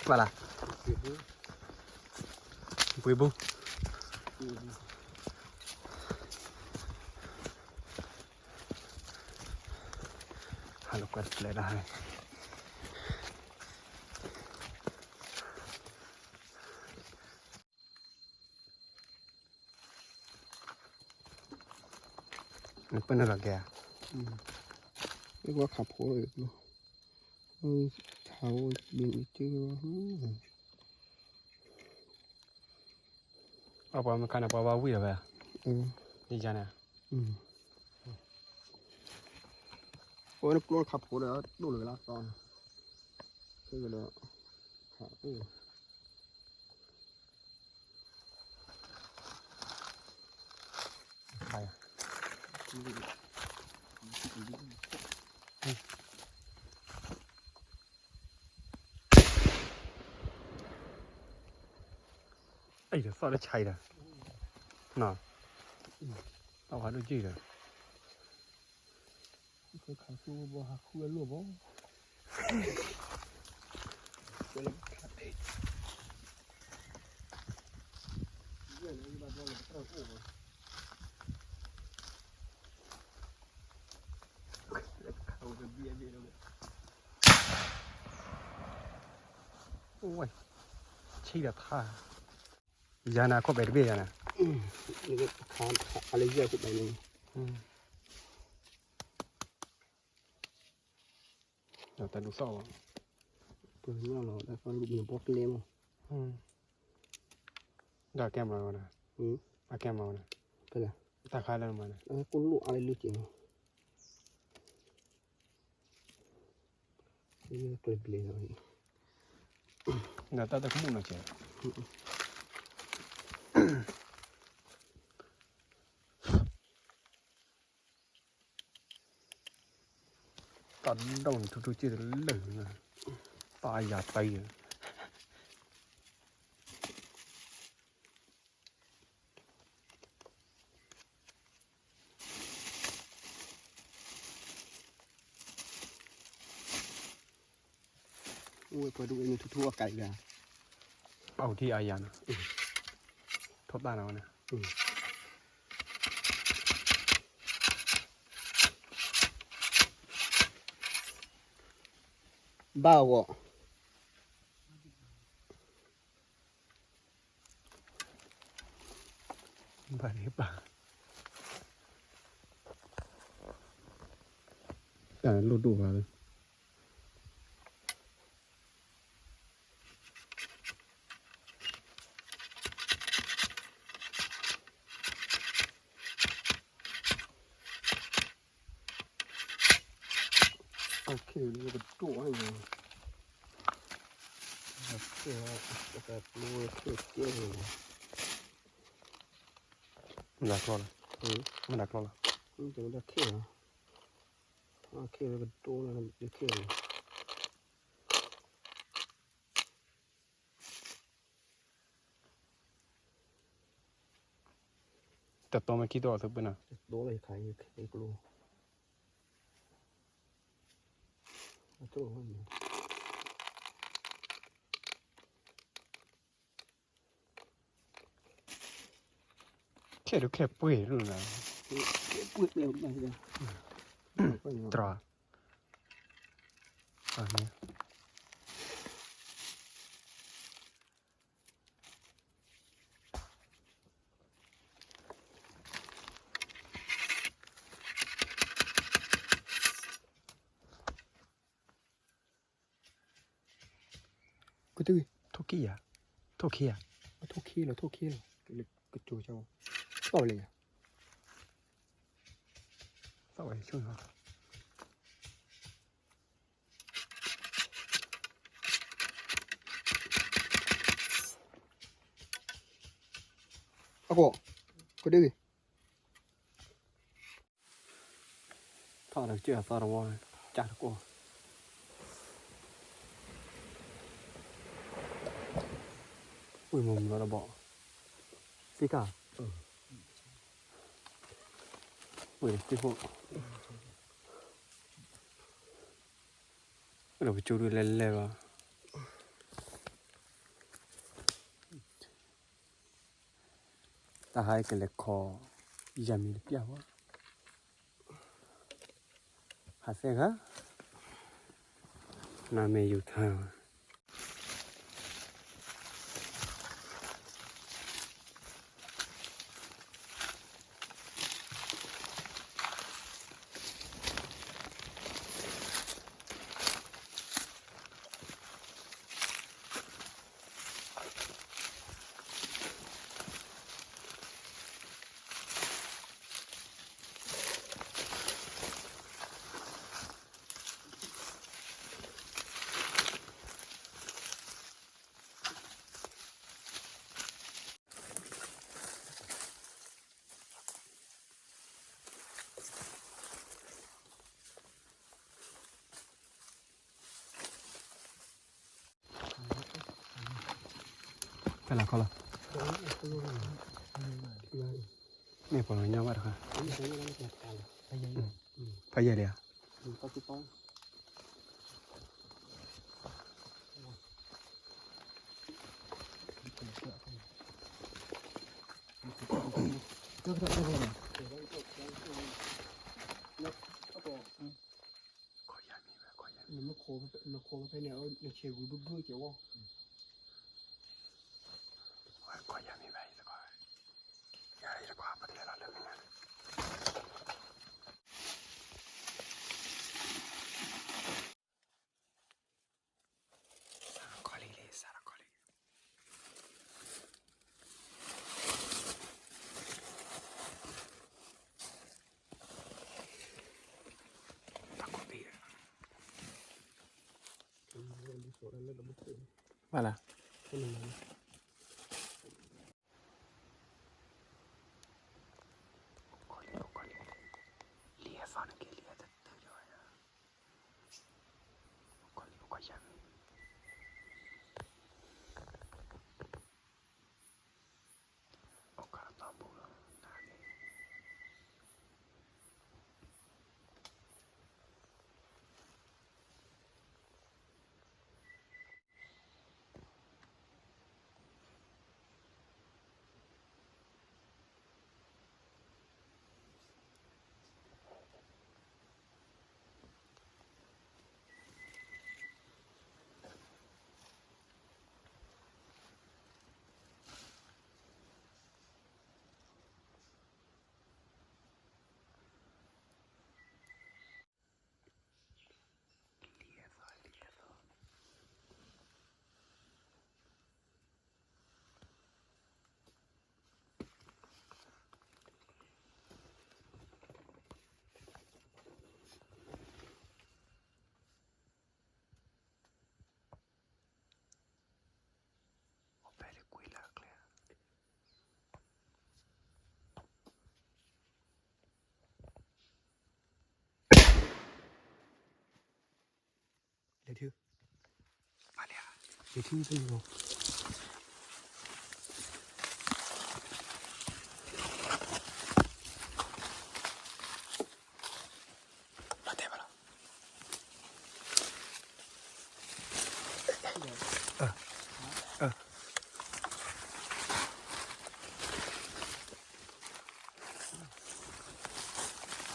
ဘၣ်လၢ ပှ့ၤဘူ ဟါလီၤကွၢ်တဖျဲးဒၣ် နပၢၢ်နုာ်လီၤက့ၤဧါ, ယကွၢ်ခးဖိလီၤ, ခးအိၣ်ဘ့ၣ်နက့ၢ်လီၤ, အပှၤမ့ၢ်ခးန့ၣ် ပှၤဘၣ်ဝံၣ်လီၤဝဲ, ယယါန့ၣ်, အဝဲနကျိခးဖိဒီး ဒိၣ်လီၤဝဲလၢအသီန့ၣ်, ခဲကဒီး ခးအိၣ် အံၤဒီးသီၣ်လၢဆါအံၤဒီး, နီၤ, အဝဲဒိၣ်ကံၢ်ဒီး, ခးဆူဘီဟးခူအလိၣ်ဘီ ဆံးဒီးထါ, ယၤန့ၣ် ခိၣ်ပဲာ်တဘ့ၣ်ယၤန့ၣ်, ခါလၢယဲၢ်ခိၣ်ပဲာ်န့ၣ်, တၢ်ဒူသီၣ်ဘၣ်, ပှၤကညီလီၤ တၢ်သီၣ်လူၤမ့ၢ်ဘီကျဲမး, ဒီးအကဲမၤဝဲန့ၣ်, အကဲမၤဝဲန့ၣ်, ဖဲလဲၣ်, တၢ်ခါလၢမၤန့ၣ်, ကိၣ်လိၣ်အါလၢလၢက့ၤမး ကျဲဘျဲလီၤ, ဒီးတၢ်တကမူၣ်နီၤကဲး, တၢ်ဒိၣ်န့ၣ် ထူထူက့ၢ်တလၢာ်, တၢ်ယၤတၢ်ယၤ အိၣ်ဝဲပှၤဒိၣ်အံၤန့ၣ် ထူထူအကါအံၤဂၤ, အအိၣ်ထံအါယၤနီၤ, ထီၣ်တၢ်နီၤဝဲန့ၣ်, ဘၣ်အဂီၢ် ဘၣ်န့ၣ်ဘၣ်, တၢ်လိၣ်ဒိၣ်ဘၣ်လၢ အခ့လၢကတိၢ်အံၤ, အခ့, အခ့ကဲ, မတၤကျီလီၤ, မတၤကျီလီၤ, အခ့လၢကတိၢ်လၢအခ့လီၤ. တတီမ့ၢ်ခံတီအီၤသုပၢၢ်နီၤ, တတီလၢယခါယကျိ, ခဲဒိၣ်ခဲပှ့ၤလီၤ, တြီ, ကတဝံၤ, ထိၣ်ခံယၤ, ထိၣ်ခံယၤ, ထိၣ်ခံလီၤ ထိၣ်ခံလီၤ, ကကၠိ, သီၣ်ဝဲလၢယၤ, သီၣ်ဝဲဆိၣ်, အကိး, ကတဝံၤ ထီၣ်ဒီးကစၢၢ်အသီတဝီ, ကၢ်တကိၢ်, ဝံၢ်မုာ်မုာ်လီၤတဘီ, သံကၢ်, ဝံၢ်တသံဖိ ဒီးပကၠိဒုးလဲၤလဲၤလီၤ. တၢ်ဟါအံၤကလဲၤခီ ယၤမံၤတပျၢ်ဝဲ ဟးသဲဂၤ နမ့ၢ်ယူၤထါ ဖဲလၢခီလီၤ မ့ၢ်ပှၤကညီဘၣ်တခါ ဖးယံာ်လံဧါ နခိၣ်ဖဲန့ၣ် နဆဲးဂုာ်ဘုဘုကဲဝဲ ဘၣ်လၢ လံအသီနက့ၤလံအတတုၤလီၤ လဲၤထံ, လဲၤထံတလီၤ. လီၤတဲာ်ဘၣ်လီၤ.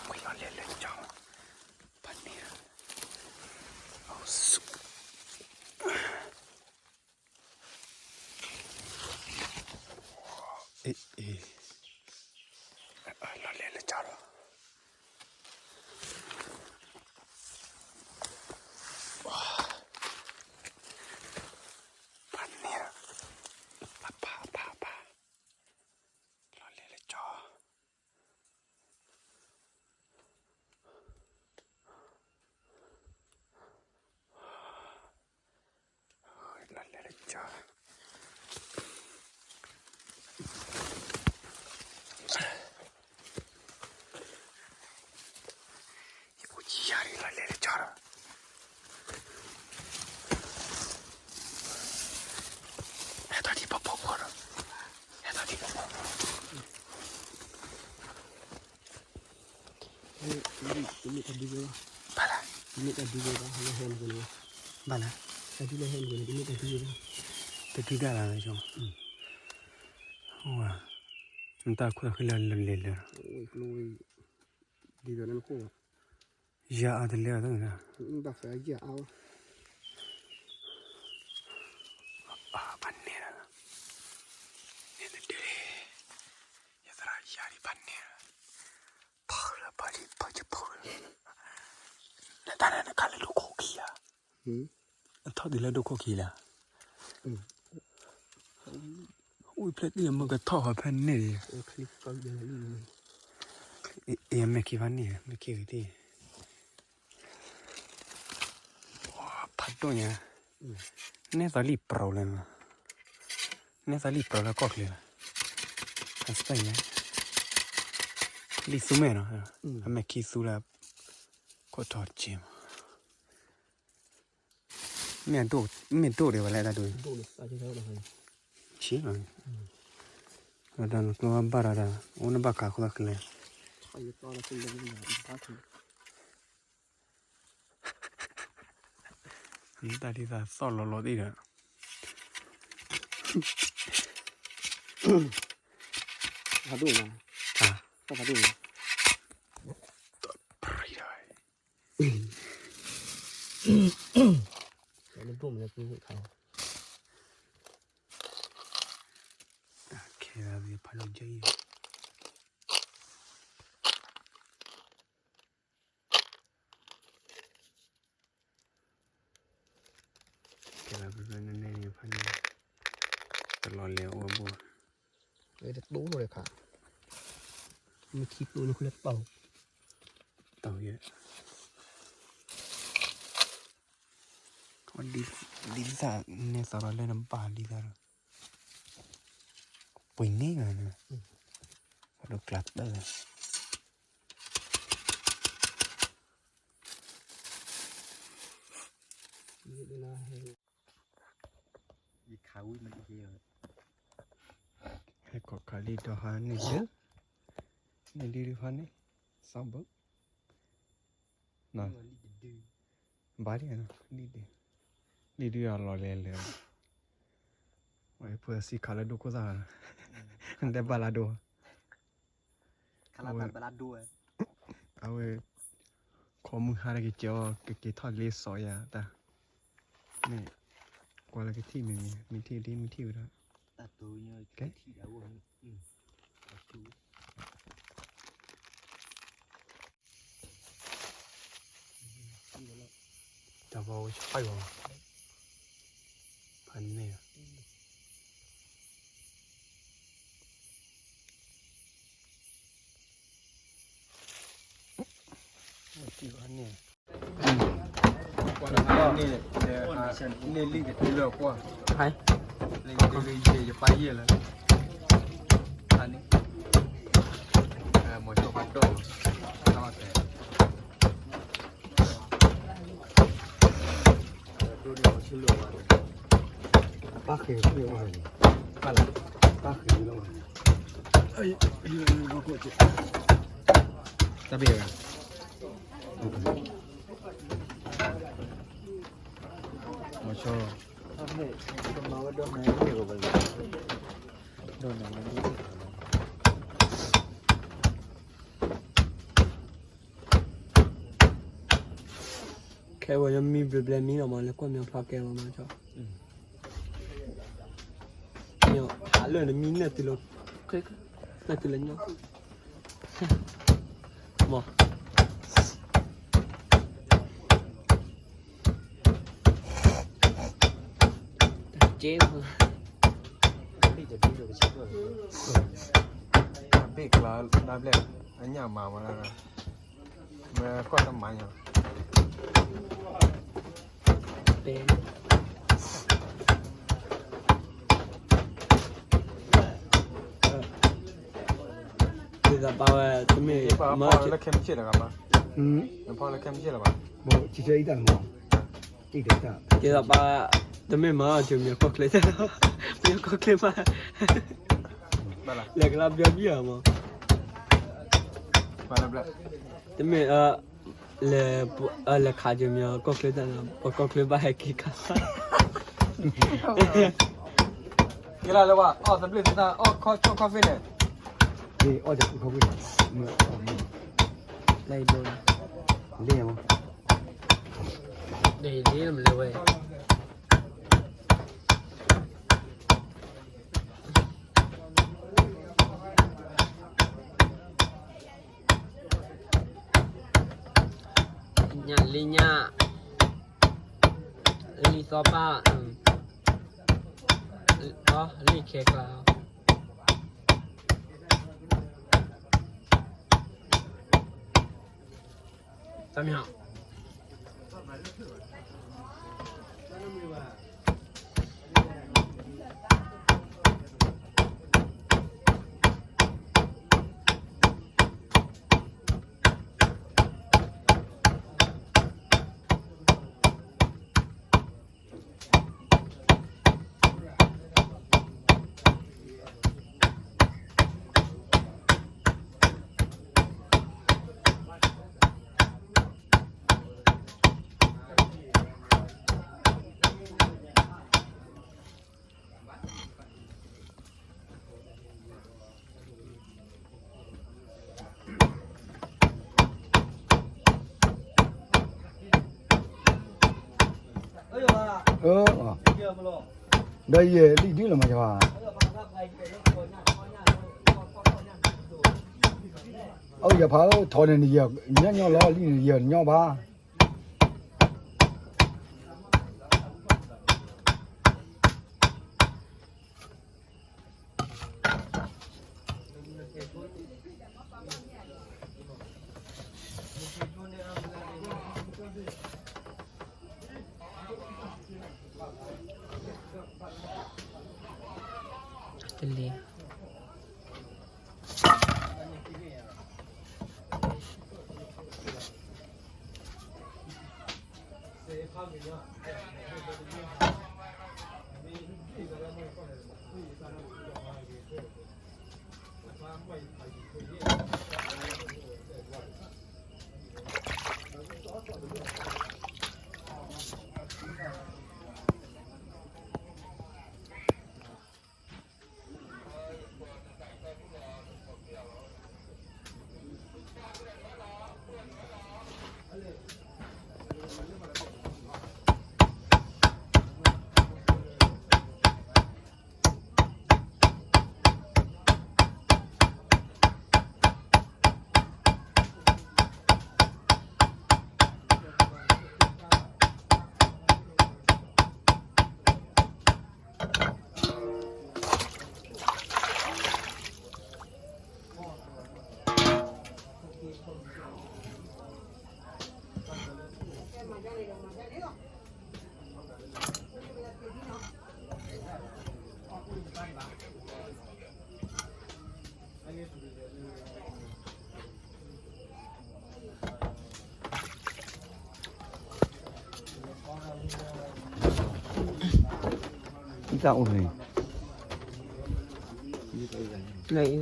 ကွံာ်လီၤလဲၤလၢကၠီ, ပှၤန့ၣ်, အဆူၣ်, အ့ၣ်အ့ၣ်, လီၤလဲၤလၢကၠီလီၤ. ပှၤန့ၣ်, ပၢ်ပၢ်ပၢ်ပၢ်, လီၤလဲၤလၢကၠီ. လီၤလဲၤလၢကၠီ, ယအိၣ်ယၤဒ်လီၤလဲၤလၢကၠီဒီး, ဟဲထီၣ်ဒ်ပီၢ်ဖီခိၣ်ဒီး, ဟဲထီၣ်ဒ်ပီၢ်ဖီခိၣ်, မ့ၢ်တၢ်ဒုးဝဲဘၣ်, ဘၣ်လၢ, မ့ၢ်တၢ်ဒုးဝဲဘၣ် ဟဲဟဲန့ၣ် ဘၣ်လၢ တဒုဒၣ်လၢ နတၢ်ခိၣ်ဃံလၢလၢလၢ ယၤအါတလဲအီၤ ဘၣ်န့ၣ်လီၤ န့ၣ်တဒု ယသရၣ်ယၤဒ်ဘၣ်န့ၣ်လီၤ ဖီလၢဖီဒံးဖီကဖီလၢ နတၢ်နခးလၢဒိခိၣ်ခံဧါ အထီၣ်တုၤလၢဒိခိၣ်ခံလၢ အိၣ်ဖျဲၣ်တံၢ်အမုၢ်ကထီၣ်ဃီဖဲန့ၣ် အမဲာ်ခံဖးန့ၣ် မဲာ်ခံဂ့ၤတံၢ် ဖးဒိၣ်ညါ နဲသးလံၣ်ပြိလၢ နဲသးလံၣ်ပြိလၢကီၢ်ချၢလီၤ အစတၢ်ညါ လံၣ်သူမဲာ်နီၤ အမဲာ်ခံသူလၢ ခိၣ်ထီၣ်က့မး မ့ၢ်ဒိၣ်ဒံးဝဲလၢတၢ်ဒိၣ် ဆံးလီၤ တၢ်နကျိဘၣ်ရၤဒီး အိၣ်နဘၣ်ခးခိၣ်သၣ်ချ့ တၢ်ဒ်သိးသီၣ်လီၤလီၤသ့ၣ်ဒီး ဖးဒိၣ်မး ဖးဒိၣ်မး ခဲလၢာ်ဖးဒိၣ်ကဲ ကဲလၢပနန့ၣ်ဖးန့ၣ် တလီၤလဲၤအိၣ်ဘိ တတိၢ်လီၤခါ မ့ၢ်ခံတိၢ်န့ၣ် ခူလၢတပာ် တၢ်ယဲ ဒ်သးန့ၣ်သးလီၤလၢနဘၣ်ဒ်သးဒီး ပှ့ၤန့ၢ်ဂၤန့ၣ် ပှၤဒိၣ်ကျးတၢ် ယခးဝံၤမ့ၢ်တက့ၢ် ဟဲခီၣ်ခါလံဒီးဟါန့ၣ်ဒု န့ၣ်ဒုဒုဟါန့ၣ် စီဘု ဘၣ်ဒ် လံဒု လံဒုအလီၤလဲၤလဲၤ ဝဲဖိစံခါလၢဒိခိၣ်သၣ် တဲဘၣ်လၢဒိ အဝဲ ခီမုၢ်ဟါတက့ၤကၠီ ကက့ၤထီၣ်လ့စီၤယၤတၢ် မ့ၢ် ကွၢ်လၢကထံၣ်မ့ၢ် မ့ၢ်ထံၣ်ဒ်မ့ၢ်ထံၣ်ဝဲဒၣ် တၢ်ဘီဝဲဆၢ်ယီၤ ဖးန့ၢ် န့ၣ်လံကတုၤလၢကွၢ် လံကတုၤလၢယပၢ်ယဲၢ်လၢ ဖးန့ၢ် မီၤဆိဖးဒိၣ် ပၢ်ဃ့ၢ်ဃ့ၢ်ဝဲန့ၣ် ပၢ်လၢ ပၢ်ဃ့ၢ်လီၤဝဲန့ၣ် တၢ်ဘ့ၣ်ဝဲ မီၤဆိ ခဲဝဲယမံဘျဲဘျဲမံလီၤ မးလၢကွၢ်မီၤဖျါကဲလီၤမး ဟးလၢနမံနၢ်တုၤလီၤ နၢ်တုၤလၢညါ မး ကဲ ဘ့ၣ်ကျါ ဒၣ်ဘျဲၣ် အညၣ်မၤမး မ့ၢ်ကီၢ်တမၤညါ ဒ်သိးပာ်ဝဲ တမ့ၢ် လၢခဲမုၢ်ဆ့ၣ်တဂၤဘၣ် နဖီလၢခဲမုၢ်ဆ့ၣ်လၢၤဘၣ် ဒ်သိးပာ် တမ့ၢ်မၤ ကမ့ၢ်ကီၢ်ချ့ မ့ၢ်ကီၢ်ချ့မး လဲၤကလါဘျီဘျီမး တမ့ၢ် လဲၤ လဲၤခးက့ၤမ့ၢ် ကီၢ်ချၢတၢ်လီၤ ပကီၢ်ချၢဘၣ်ဟဲက့ၤခး ကဲလၢလၢဝဲ အီၣ်သဘျ့သတး အီၣ်ခီၣ် ခီၣ်ဖ့ၣ်န့ၣ် အီၣ်တခီၣ်ဖ့ၣ် လၢယဒိလၢ လၢယမ ဒ်လၢမလဲၤဝဲ ညၣ်လံညၣ် လံသီပၢ် လံခဲကျါ တမ့ၢ် ဒီးယဲၢ်လံဒုလီၤမးယွၤ အယဖးထီၣ်န့ၣ် နယဲၢ်ညီညီလီၤ လံန့ၣ် နယဲၢ်ညီဘၣ် တလံ တၢ်အိၣ်န့ၣ်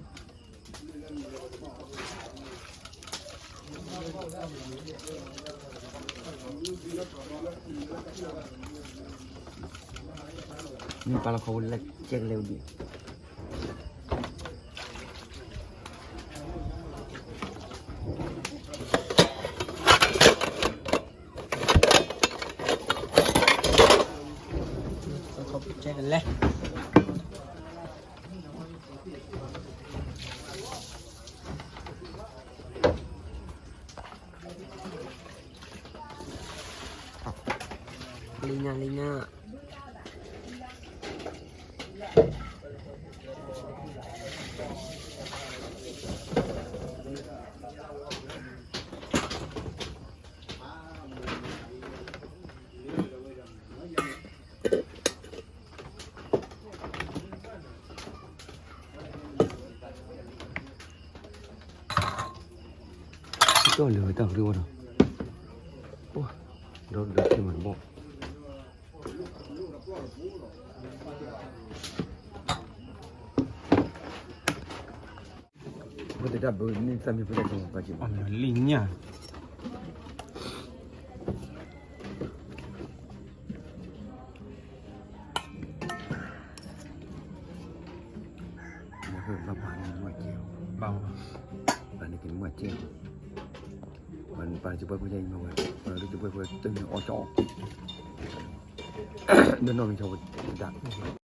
မ့ၢ်ပာ်လီၤခီဝဲလၢကဲကလဲာ်ဝဲဒၣ် ကဲကလဲာ် လံညါလံညါ တၢ်အိၣ်န့ၣ် ဒီးလၢတၢ်ကရၢၢ်ဝဲဒီး, ဒီးဒီးခဲမၤတဘီၣ်, ဝဲတၢ်ဘၢန့ၣ် သၣ်မံၤဖိတၢ်ကမၤပာ်က့ၤဘၣ်, လံာ်ညၣ် ဘၣ်ပာ်န့ၣ်မ့ၢ်ကဲ, ဘၣ်ပာ်န့ၣ်က့ၤမ့ၢ်ကဲ, ပာ်န့ၣ်က့ၤပှဲၤဖိယဲအံၤမ့ၢ်ဝဲ, ပာ်လၢက့ၤပှဲၤဖိတန့ၢ်အီၣ်ကၠီ, ဒီးနီၢ်မ့ၢ်ဆီဝဲဒၣ်